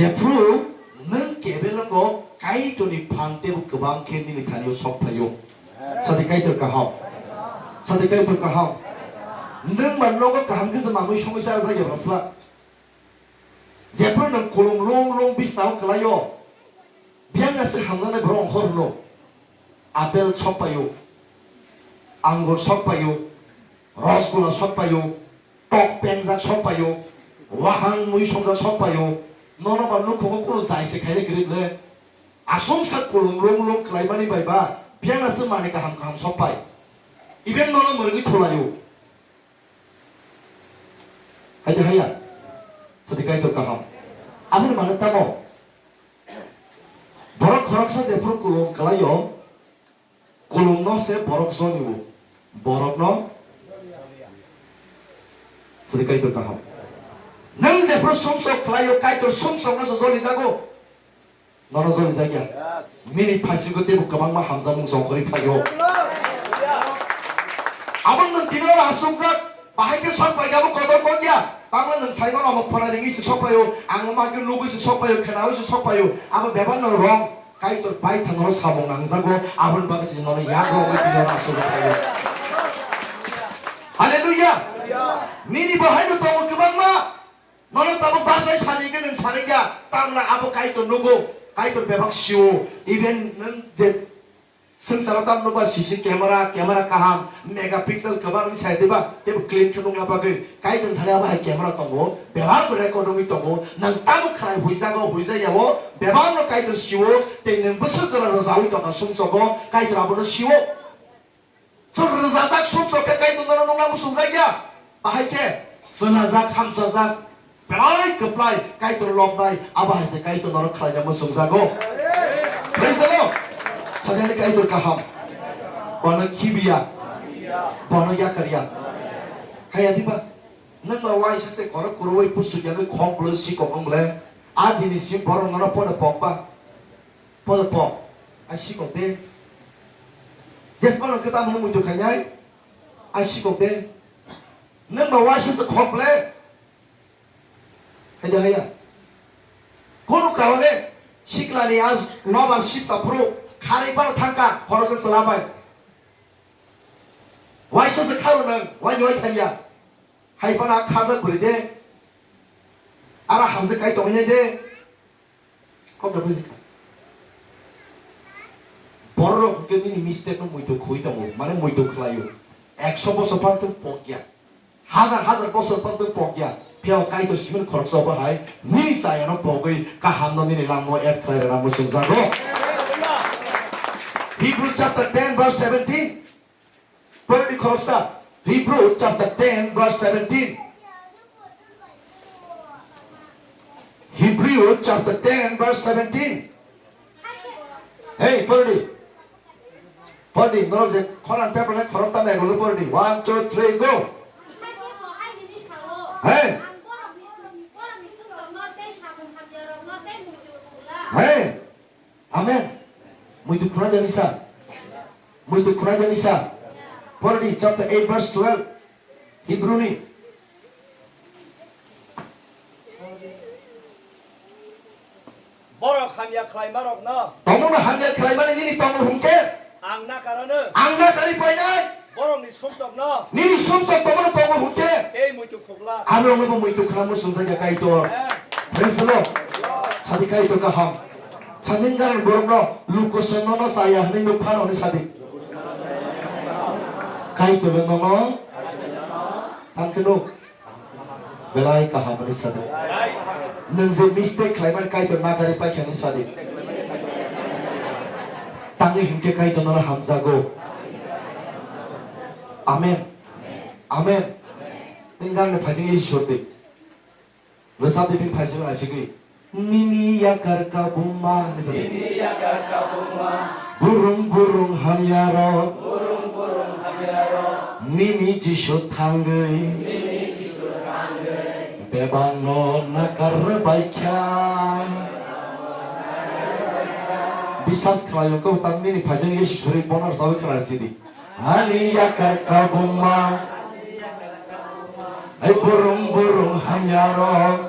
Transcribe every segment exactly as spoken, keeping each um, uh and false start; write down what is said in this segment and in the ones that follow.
Jephru nwng kebelwngo Kaitorni phan teibo kwbang khe nini thani-o sok phaio. Sadi Kaitor kaham. Sadi Kaitor kaham. Nwng ba nogo kaham khe se manwi songwi cha jak ya bwsla. Jephru nwng kulum lung lung bisnao kwlaio, biyang aswk hamjaknai borok ongkhor hwno. Apple sok paio, angur sok paio, rosgula sok paio, tok pengjak sok paio, wahang mui songjak sok paio. Nono ba nukhugo kunu jai se khaina kwrwi le. Aswk sak kulum lung lung khlaimani bai ba biyang aswk manwi kaham kaham sok pai. Even nono mwrwgwi thulaio. Hai de haya. Sadi Kaitor kaham. Aboni mane tamo? Borok khoroksa jephru kulum kwlaio, kulumno se borok jonio. Borokno sadi Kaitor kaham. Nwng jephru sumsok khlaio, Kaitor sumsokno se joli jago. Nono joli jakya. Nini phaisingko teibo kwbangma hamjakmung jongkhorwi phaio. Aboni nwng tini oro asukjak, bahai khe sok paikha abo kotor kok ya. Tamo nwng saimano omo phana ringwi se sok paio, ang omo hake nugwi se sok paio, khnaui se sok paio. Abo bebakno wrong. Kaitor baithang oro samung nangjago, aboni bagwi se nono yago wngwi tini oro asukjak phaio. Hallelujah. Nini bahaino tongo kwbangma. Nono tabuk bachai sani hwnkhe nwng sanikya, tamna abo Kaitor nugo, Kaitor bebak sio, even nwng je swngcharo tam nukba C C camera, camera kaham, megapixel kwbang wngwi sai diba, teibo clean khe nukna bagwi Kaitor thani abo hai camera tongo, bebak record wngwi tongo, nwng tabuk khlai huijago, huijayao, bebakno Kaitor sio, tei nwng bwswk jora rwjaui tongkha sumsogo, Kaitor abono sio. Chwng rwjajak sumsok khe Kaitor nono nukna muchungjak ya. Bahai khe chwnajak, hamchajak, belai kwplai Kaitor lobnai, abo hai se Kaitor nono khlaina muchungjago. Praise the Lord. Sakani Kaitor kaham. Bono khibiya. Bono yakarya. Haya diba? Nwng ba waisa se khorok kwrwi pusuk yagwi khok bwlwi sikok wng bwle. A dini sim borok nono pono pokba. Pol pok, a sikok de. Jesmano khe tamo muitu khainai, a sikok de. Nwng ba waisa se khok le. Haida haya. Kono karone siklani a nobar sip chapro kharwi bano thangka khoroksa chwla bai. Waisa se kharo nwng, wai wai thangya. Hai phano a khajak bwrwi de. Ara hamjak kai tongwi nai de. Kok da buji kha. Bororok hwnkhe nini mistake no muitu khwi tongo, mane muitu khlaio. Ekso bosor phano tong pokya. Hazar hazar bosor phano tong pokya. Phiya o Kaitor simani khoroksa bo hai nini chayano pogwi kaham no nini langmao add khlai rwna muchungjago. Hebrews chapter ten verse seventeen. Pordi khoroksa, Hebrew chapter ten verse seventeen. Hebrew chapter ten verse seventeen. Hey, pordi. Pordi, norok je Quran paper le khorok ta nai pordi. One, two, three, go. Hey. Hey. Amen. Muitu khunai jani sa. Muitu khunai jani sa. Pordi chapter eight verse twelve. Hebrew ni. Borok hamya khlaimarokno. Tongmungno hamya khlaimani nini tongmung hwnkhe. Ang nakarano. Ang nakari painai. Borokni sumsokno. Nini sumsok tongmungno tongmung hwnkhe. Tei muitu khukla. Abo wngwi bo muitu khwlangma sumjakya Kaitor. Amen. Praise the Lord. Sadi Kaitor kaham. Sadi wngkha borokno lukusongno no chaya hwnwi nuk phano hwnwi sadi. Kaitor nono tangkhe nuk. Belai kaham hwnwi sadi. Nwng je mistake khlaimani Kaitor nagari paikha hwnwi sadi. Tangwi hinkhe Kaitor nono hamjago. Amen. Amen. Nwng gangni phaising Isor di. Rwchapdi bini phaising asigwi. Nini yakar kabungma hwnwi sadi. Nini yakar kabungma. Burung burung hamyarok. Burung burung hamyarok. Nini Jisu thangwi. Nini Jisu thangwi. Bebakno nakar rwbaikha. Bisas khlaio khe tang nini phaising Jisu suri bonar sawi khwnar sidi. Ani yakar kabungma. Ai burung burung hamyarok.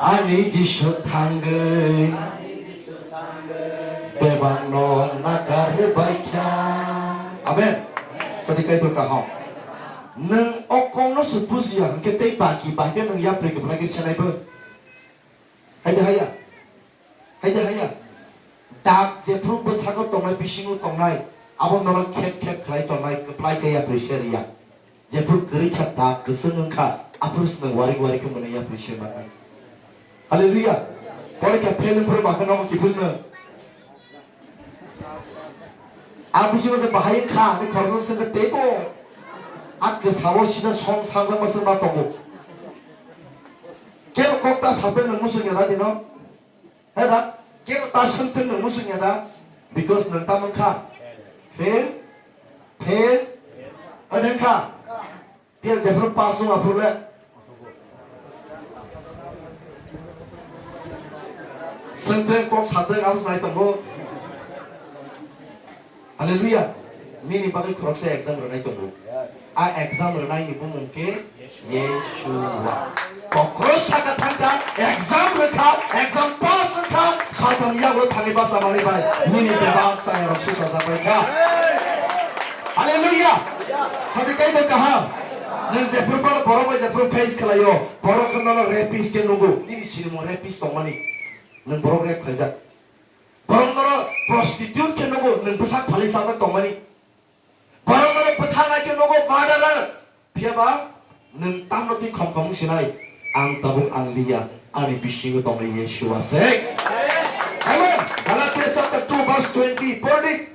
Ani Jisu thangwi bebakno nakarwi baikha. Amen. Sadi Kaitor kaham. Nwng o kokno se bujiya hwnkhe tei baki bahai khe nwng yapri kwplai khe senai bo. Hai de haya. Hai de haya. Dak jephru bwskango tongnai, bisingo tongnai, abo nono khep khep khlai tongnai, kwplai khe yapri se riya. Jephru kwrwi kha, dak kwchwng wng kha, aphuru se nwng warik warik khe mwnwi yapri se mannai. Hallelujah. Porikha fail wng phuru ba khe nono kiphilno. A bisingo se bahai wng kha, ani khoroksa swngkhe teibo. A kwsao sida song sarjakma se ma tongo. Kebo kok ta satwng nwng muchung ya da dino? He da? Kebo ta swngtwng nwng muchung ya da? Because nwng tamo wng kha? Fail? Fail? Ode wng kha? Phiya jephru pass wng aphuru le? Swngtwng kok satwng abo nai tongo. Hallelujah. Nini bagwi khoroksa exam rwnai tongo. A exam rwnaini bumung khe Yeshua. Kokros saka thangkha, exam rwkha, exam pass wngkha, Satan yago thangwi basa manwi bai nini bebak chayarok susa jabai kha. Hallelujah. Sadi Kaitor kaham. Nwng jephru phano borok bai jephru face khlaio, borok khe nono rapist khe nugo. Nini sinimung rapist tongmani. Nwng borok rape khlaijak. Borok nono prostitute khe nugo, nwng bwsak phalwi sajak tongmani. Borok nono bwtharnai khe nugo, murderer. Phiya ba nwng tamno twi khom khom wng sinai? Ang tabuk ang liya, ani bisingo tongnai Yeshua se. Amen. Galatia chapter two verse twenty, por di.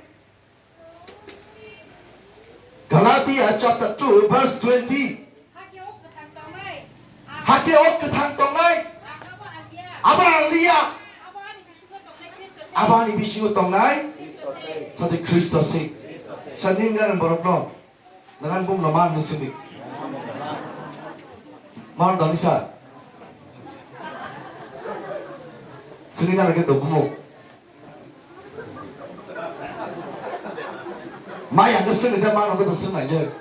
Galatia chapter two verse twenty. Hakhe o kwthang tongnai. Hakhe o kwthang tongnai. Abo ang liya. Abo ang liya. Abo ani bisingo tongnai Khristo se. Abo ani bisingo tongnai. Khristo se. Sadi Khristo se. Sadi nang borokno. Nang bumno man ni sini. Man dani sa. Sini na lagi do bumo. Maya no sini de mano ko sini de.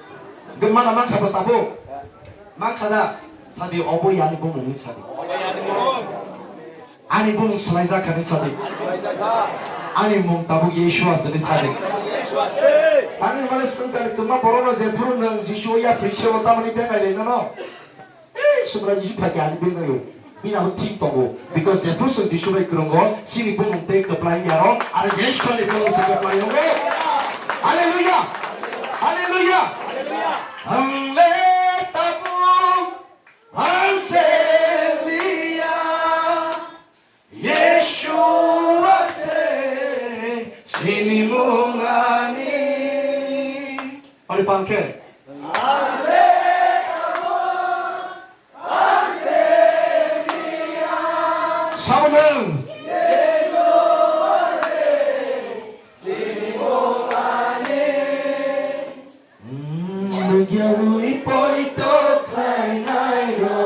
Ge mana man khaba tabo. Man khada sadi obo yani bumung ni sadi. Ani bumung swlaijak kani sadi. Ani mung tabuk Yeshua sini sadi. Ani mane swngchar kwma borokno jephuru nwng Jisu ya phrisio tamani bengai le nono. Ei, Subrai Jisu phai khe ani bengai o. Bini abo thik tongo. Because jephuru swng Jisu bai kwrwngo, chini bumung tei kwplai ya ro, aro Yeshua ni bumung se kwplai tongo. Hallelujah! Hallelujah! Ang le tabuk, ang se liya, Yeshua se chini mung ani. Ani pangke. Sabonang. Nugyawi poito khlainai ro.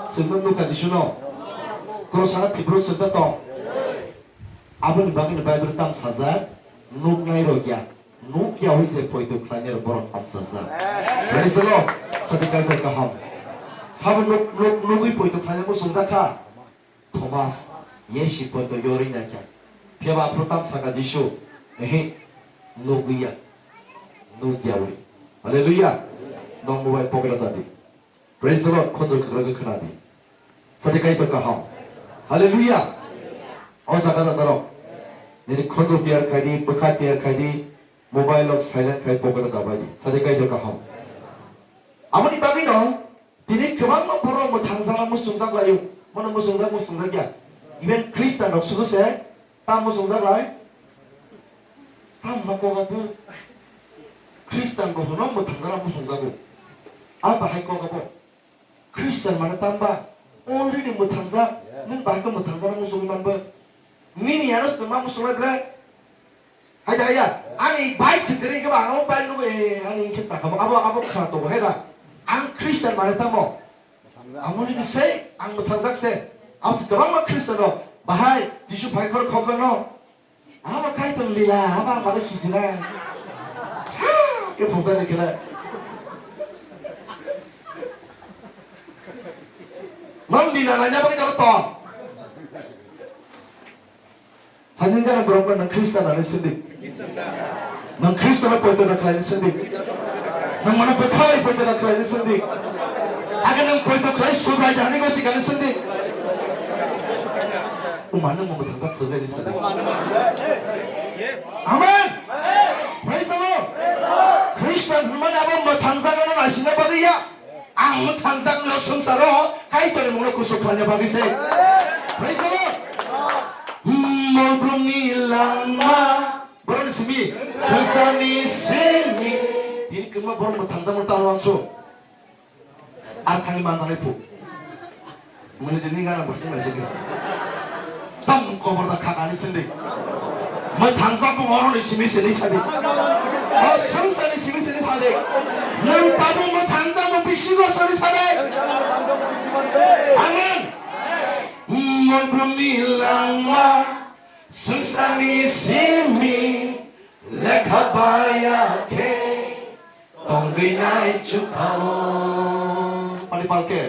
Sengno nukha Jisuno. Krosana thibro sengta tong. Aboni bagwi Bible tam sajak, nuknai rok ya. Nuk yawi je poito khlainai rok borok hamsajak. Praise the Lord. Sadi Kaitor kaham. Sabo nuk, nuk, nugwi poito khlainai muchungjak kha. Thomas, ye si poito yori na kya. Phiya ba aphuru tam saka Jisu. Ehe, nugwi ya. Nuk yawi. Hallelujah. Nong mobile pocket dadi. Praise the Lord, khondro kwrwngwi khwnadi. Sadi Kaitor kaham. Hallelujah. O jaga da norok. Nini khondro tiyar khaidi, bwkha tiyar khaidi, mobile rok silent khai pocket o dabaidi. Sadi Kaitor kaham. Aboni bagwi no, tini kwbangma borok mwthangjakna muchungjak laio. Mono muchungjak, muchungjak ya. Even Christian rok sudu se, Tamo swngjak lai? Tamo kok abo? Christian bo hwno mwthangjak abo swngjago. A bahai kok abo? Christian mane tamba? Already mwthangjak. Nwng bahai khe mwthangjak abo swngwi manbo. Nini ano swngma abo swngna bre? Hai da, hai ya. Ani bike se kwrwi khe ba ano bike nugo, eh, ani khe takha abo, abo khna tongo, hai da. Ang Christian mane tamo? Amo ni se, ang mwthangjak se. Abo se kwbangma Christian rok bahai Jisu phai khoro khopjak no. Abo Kaitor lila, abo ang bagwi sijila. Ha, ke phungjak ni kela. Nwng lila naina bagwi oro tong. Saini gana borok no nwng Khristan nani sindi. Nwng Khristo no poito da khlai sindi. Nwng mano bwkha bai poito da khlai sindi. Age nwng poito khlai Subrai da hani gosi kani sindi. Umano mo bwthang sak Subrai ni sindi. Amen. Praise the Lord. Khristan hwnmani abo mwthangjakno naisingna bagwi ya. Ang mwthangjakno swngcharo Kaitorni mungno kusu khlaina bagwi se. Praise the Lord. Molbrumni langma, borokni simi, swngcharni simi. Tini kwbangma borok mwthangjakmani tamo uansuk. Ar thangwi manjaknai phu. Mwnwi tini gana bwswk naisingkhe. Tam kobor da khakani sindi. Mwthangjakmung oroni simi sini sadi. O swngcharni simi sini sadi. Nwng tabuk mwthangjakmung bisingo sini sadi. Amen. Molbrumni langma, swngcharni simi, lekha baya khe. Tongwi nai chukao. Pani palke.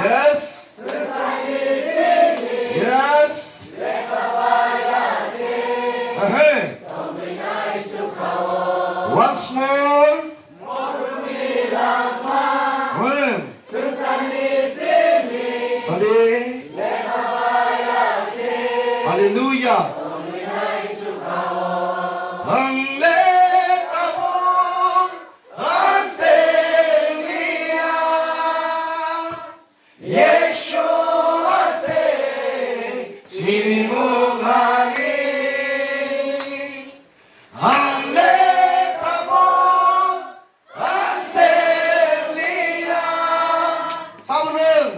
Yes. Yes. Ahe. Once more. Amen. Sadi. Hallelujah. Ang le tabung ang se lia. Yeshua se sini mungani. Ang le tabung Sabunung.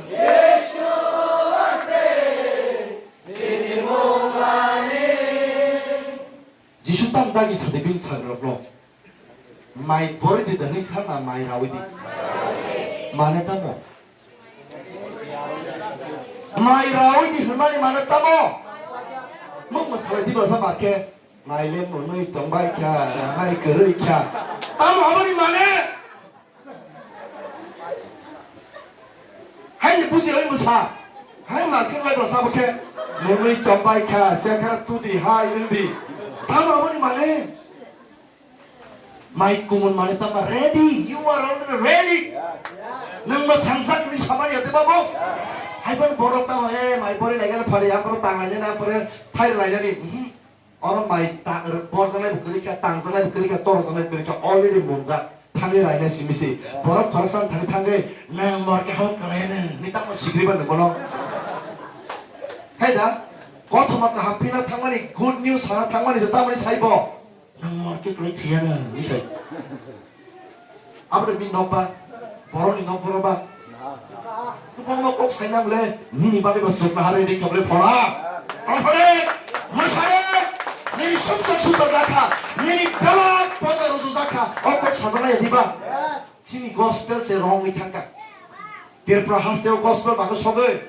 Jisu tam dagi sadi bini sagrokno. Mai bori di dani sana mai rawi di. Mane tamo. Mai rawi di hwnmani mane tamo. Mung masalai di basa marke. Mai le mwnwi tongbai kha, mai kwrwi kha. Tamo aboni mane? Hai ni buji oi bwsa. Hai ma khe bai bwsa bo khe. Mwnwi tongbai kha, sekhara tudi hai wngdi. Tamo aboni mane? Mai kumun mane tamo ready, you are already ready. Nwng bo thangjak ni samani ate babo. Hai ban borok tamo, eh, mai bori lai gana phari, ampore tang lai gana, ampore thai lai gani. Mhm. Oro mai ta-, borjaknai bo kwrwi kha, tangjaknai bo kwrwi kha, torjaknai bo kwrwi kha, already monjak. Thangwi rainai simi se. Borok khoroksa thani thangwi, "Nwng mor khe hok kwlaiyano," ni tamo sikriba nwng bono. Hai da? Kothoma kaham phina thangmani, good news sana thangmani se tamoni saibo. "Nwng mor khe kwlai thwiyano," ni sai. Aboni bini nok ba, borokni nok borok ba. Kwbangma kok sainang le, nini bagwi ba chuknoha ready kha bole phola. Tongthokni, mwsani, nini sumsok sumsok jakha, nini belak poja ruju jakha, o kok sajaknai diba? Chini gospel se wrong wi thangkha. Tripura haste o gospel bagwi sogwi.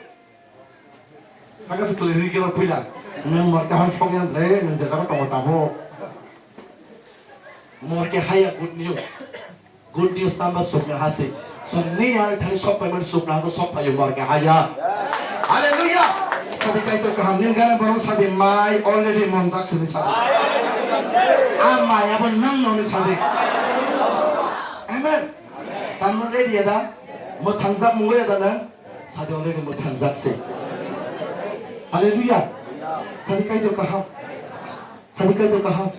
Hakhe se kwlwi rwgwla puila. Nwng mor kaham sokya hwnle nwng je jaga tongo tabuk. Mor khe haya good news. Good news tamba chuknoha se. So nini ani thani sok paimani chuknoha se sok paio mor khe haya. Hallelujah. Sadi Kaitor kaham nini gana borok sadi mai already monjak sini sadi. A mai abo nwng noni sadi. Amen. Tamo ready ya da? Mwthangjak mungwi ya da nwng? Sadi already mwthangjak se. Hallelujah. Sadi Kaitor kaham. Sadi Kaitor kaham.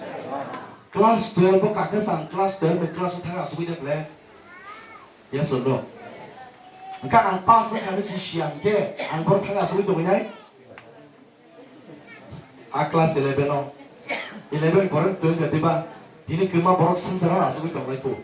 Class twelve o kakhe sa ang class twelve ni class o thang asugwi de ple. Yes or no? Engka ang pass wngkha hinwi si siya hwnkhe ang borok thang asugwi tongwi nai? A class eleven o. Eleven borok twelve ya diba? Tini kwma borok swngchar asugwi tongnai phu.